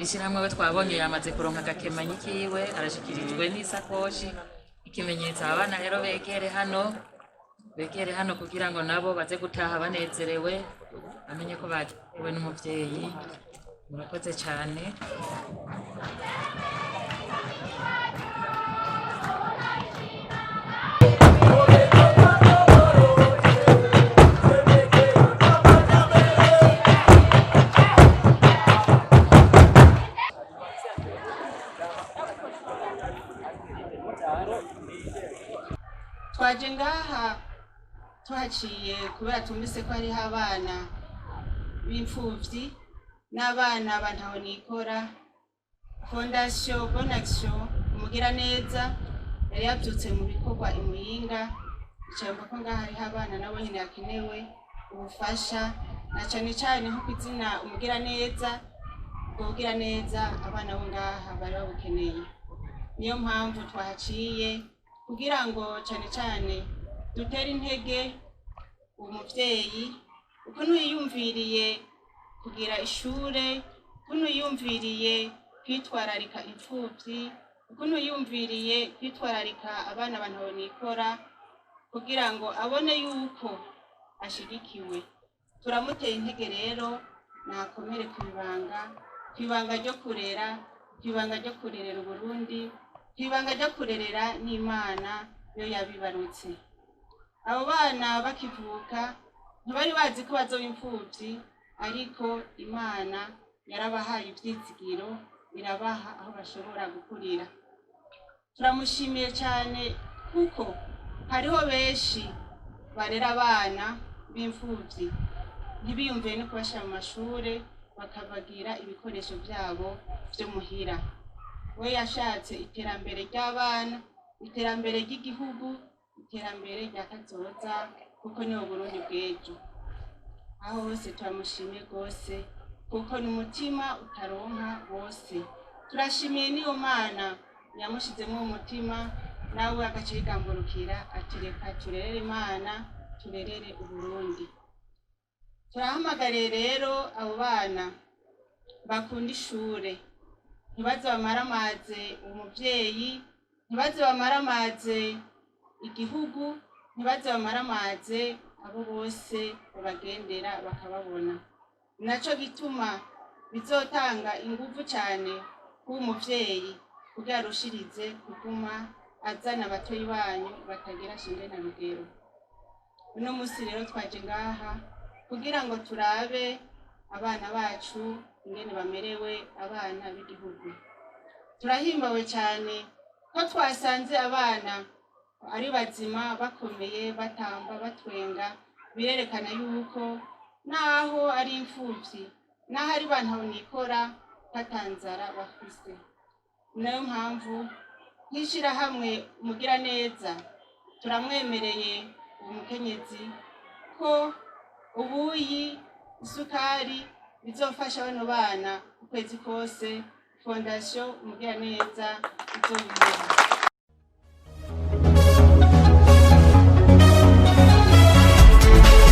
Ishyirahamwe we twabonye yamaze kuronka agakemanyi kiwe, arashikirijwe n'isakoshi, ikimenyetso. Aba bana rero begere hano, begere hano kugira ngo nabo baze gutaha banezerewe, bamenye ko batewe n'umuvyeyi. Murakoze cyane. Twaje ngaha tuhaciye kubera tumvise ko hariho abana b'imfuvyi n'abana ba ntahonikora. Fondation Bonne Action, Umugiraneza, yari yavyutse mu bikorwa i Muyinga, icambo ko ngaha hariho abana nabo nyene hakenewe ubufasha, na cane cane nko kw'izina Umugiraneza. Ubwo bugiraneza abana bo ngaha bari babukeneye, niyo mpamvu twahaciye kugira ngo cane cane dutere intege uwo muvyeyi ukuntu yiyumviriye kugira ishure, ukuntu yiyumviriye kwitwararika imfuvyi, ukuntu yiyumviriye kwitwararika abana bantahonikora, kugira ngo abone yuko ashigikiwe. Turamuteye intege rero, nakomere kw'ibanga, kw'ibanga ryo kurera, kw'ibanga ryo kurerera Uburundi, kw'ibanga ryo kurerera n'Imana yo yabibarutse. Abo bana bakivuka ntibari bazi ko bazoba imfuvyi, ariko Imana yarabahaye ivyizigiro, irabaha aho bashobora gukurira. Turamushimiye cyane kuko hariho benshi barera abana b'imfuvyi ntibiyumviye no kubashira mu mashure, bakabagira ibikoresho vyabo vyo muhira. We yashatse iterambere ry'abana, iterambere ry'igihugu, iterambere rya kazoza, kuko niwo Burundi bw'ejo. Aho hose turamushimiye rwose, kuko ni umutima utaronka bose. Turashimiye n'iyo Mana yamushizemo uwo mutima, nawe agaca yigamburukira ati: "Reka turerere Imana, turerere Uburundi." Turahamagariye rero abo bana bakunda ishure, ntibaze bamaramaze umuvyeyi, ntibaze bamaramaze igihugu, ntibaze bamaramaze abo bose babagendera bakababona. Naco gituma bizotanga inguvu cane k'uwo muvyeyi kugira arushirize kuguma azana abatoyi banyu batagira shinge na rugero. Uno musi rero twaje ngaha kugira ngo turabe abana bacu ingene bamerewe, abana b'igihugu. Turahimbawe cyane ko twasanze abana ari bazima, bakomeye, batamba, batwenga. Birerekana yuko naho ari imfuvyi, naho ari bantahonikora, batanzara bafise. Nayo mpamvu nk'ishirahamwe Umugiraneza turamwemereye uwo mukenyezi ko ubuyi, isukari bizofasha bano bana ukwezi kose, Fondation Umugiraneza izobimuha.